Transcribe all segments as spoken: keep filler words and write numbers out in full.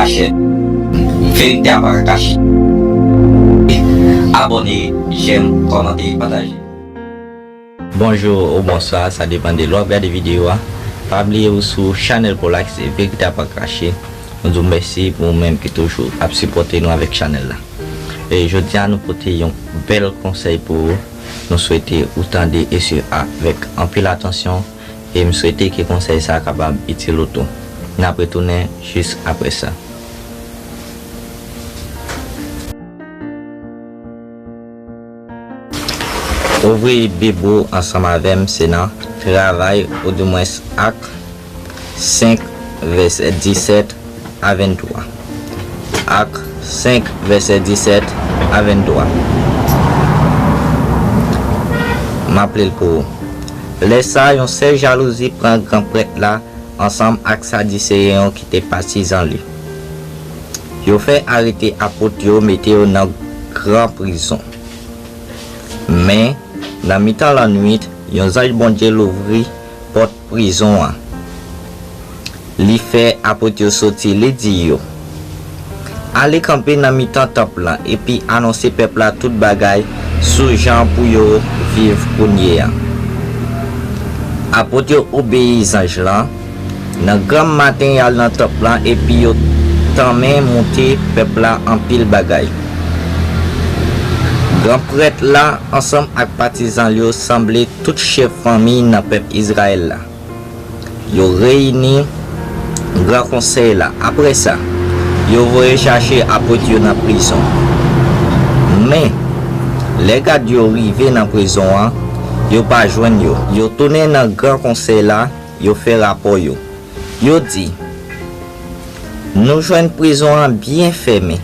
kache. Verite a pa ka kache. Abòne, jèm, kòmante, pataje. Bonjou ou bonswa, sa depann de lè w ap gade videyo a. Pa bliye ou sou chanèl Polax e Verite a pa ka kache. Nou di w mèsi pou ou menm ki toujou ap sipòte nou avèk chanèl la. E jodi a nou pote yon bèl konsèy pou ou. Nou swete ou tande e swiv avèk anpil atansyon. E m swete ke konsèy sa a kapab itil ou tou. N ap retounen jis apre sa. Ouvri Bib ou ansanm avè m, se nan Travay, oudimwens Ak senk, vèsè disèt a venntwa. Ak senk, vèsè disèt a venntwa. M ap li l pou ou. Lè sa a, yon sèl jalouzi pran gran prèt la ansanm ak Sadiseyen yo ki te patizan li. Yo fè arete apot yo, mete yo nan gran prizon. Men, nan mitan lannwit, yon zanj Bondye louvri pòt prizon an. Li fè apot yo soti, li di yo, "Ale kanpe nan mitan tanp lan epi anonse pèp la tout bagay sou jan pou yo viv kounye a." Apot yo obeyi zanj lan. Nan granm maten, y al nan tanp lan epi yo tanmen montre pèp la anpil bagay. Gran prèt la ansanm ak patizan l yo sanble tout chèf fanmi nan pèp Izrayèl la. Yo reyini gran konsèy la. Apre sa, yo voye chache apot yo nan prizon. Men, lè gad yo rive nan prizon an, yo pa jwenn yo. Yo tounen nan gran konsèy la, yo fè rapò yo. Yo di, "Nou jwenn prizon an byen fèmen,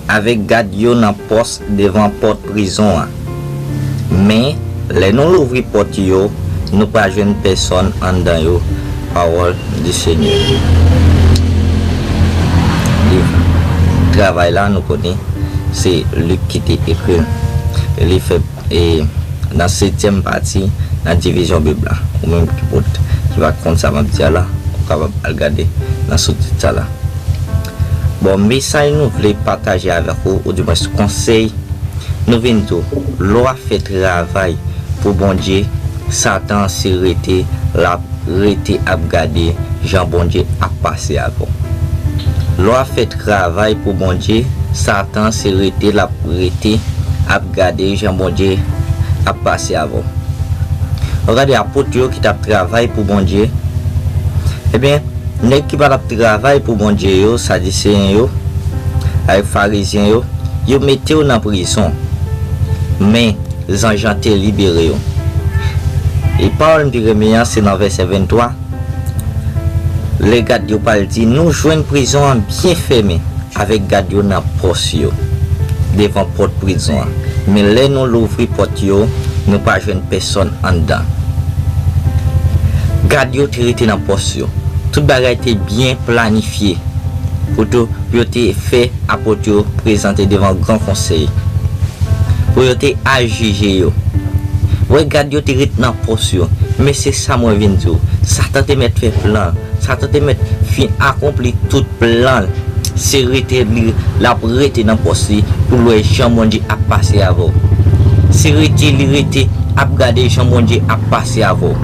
avèk gad yo nan pòs devan pòt prizon an. Men, lè nou louvri pòt yo, nou pa jwenn pèsòn anndan yo." Pawòl di Senyè. Liv Travay la, nou konnen, se Lik ki te ekri l. Li fè e nan setyèm pati nan divizyon Bib la. Ou menm ki pot, ki pa t konn sa m ap di a la, ou kapab al gade nan soutit sa la. Bon, mesaj nou vle pataje avèk ou, oudimwens konsèy, nou vin di w, lè w ap fè travay pou Bondye, Satan se rete l ap rete ap gade jan Bondye ap pase avè w. Lè w ap fè travay pou Bondye, Satan se rete l ap rete ap gade jan Bondye ap pase avè w. W ap gade apot yo ki t ap travay pou Bondye. Ebyen, nèg ki pa t ap travay pou Bondye yo, Sadiseyen yo, avèk Farizyen yo, yo mete yo nan prizon. Men, zanj lan te libere yo. E pawòl m pi renmen an, se nan vèsè venntwa. Lè gad yo pral di, "Nou jwenn prizon an byen fèmen, avèk gad yo nan pòs yo, devan pòt prizon an. Men lè nou louvri pòt yo, nou pa jwenn pèsòn anndan." Gad yo te rete nan pòs yo. Tout bagay te byen planifye pou tou, pou yo te fè apot yo prezante devan gran konsèy, pou yo te al jije yo. Wè, gad yo te ret nan pòs yo. Men se sa mwen vin di w. Satan te mèt fè plan. Satan te mèt fin akonpli tout plan l. Se rete li, l ap rete nan pòs li pou l wè jan Bondye ap pase avè w. Se rete li rete ap gade jan Bondye ap pase avè w.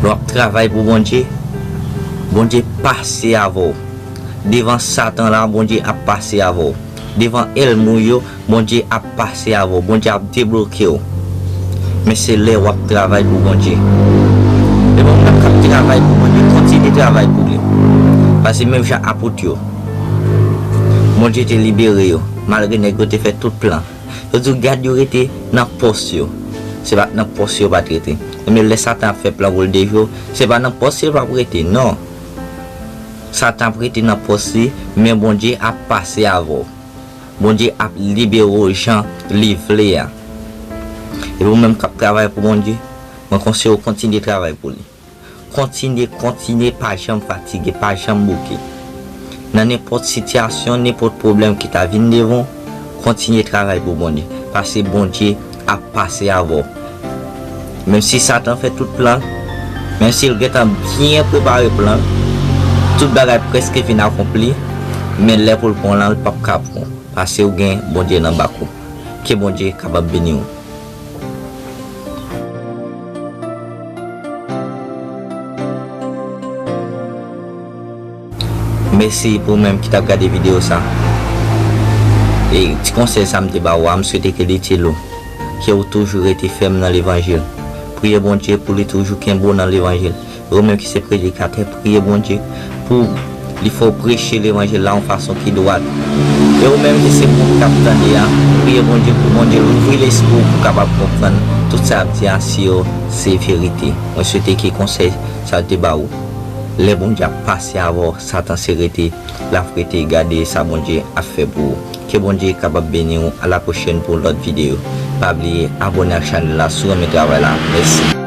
Lè w ap travay pou Bondye, Bondye pase avè w. Devan Satan la, Bondye ap pase avè w. Devan ènmi w yo, Bondye ap pase avè w. Bondye ap debloke w. Men se lè w ap travay pou Bondye. E bon, menm k ap travay pou Bondye, kontinye travay pou li. Paske menm jan apot yo, Bondye te libere yo, malgre nèg yo te fè tout plan. Yo di w gad yo rete nan pòs yo. Se pa t nan pòs yo pa t rete. Men lè Satan ap fè plan pou l detwi w, se pa nan pòs yo l p ap rete, non. Satan ap rete nan pòs li, men Bondye ap pase avè w. Bondye ap libere w jan li vle a. Epi ou menm k ap travay pou Bondye, mwen konseye w kontinye travay pou li. Kontinye, kontinye, pa janm fatige, pa janm bouke. Nan nenpòt sitiyasyon, nenpòt pwoblèm ki ta vin devan w, kontinye travay pou Bondye, paske Bondye ap pase avè w. Menm si Satan fè tout plan l, menm si l gentan byen prepare plan l, tout bagay prèske fin akonpli, Men lè pou l pran w lan, l p ap ka pran w, paske w gen Bondye nan bak ou. Ke Bondye kapab beni w. Mèsi pou ou menm ki t ap gade videyo sa. E ti konsèy sa m te ba ou a, m swete ke l itil ou. Ke ou toujou rete fèm nan levanjil. Priye Bondye pou li toujou kenbe w nan levanjil. E ou menm ki se predikatè, priye Bondye pou li fè w preche levanjil la yon fason ki dwat. E ou menm ki se moun k ap tande a, priye Bondye pou Bondye louvri lespri w pou w kapab konprann tout sa y ap di a, si yo se verite. Mwen swete ke konsèy sa yo te ba ou. Lè Bondye ap pase avè w, Satan se rete, l ap rete gade sa Bondye ap fè pou ou. Ke Bondye kapab beni w. A la pwochèn pou yon lòt videyo. Pa bliye abòne ak chanèl la si w renmen travay la. Mèsi.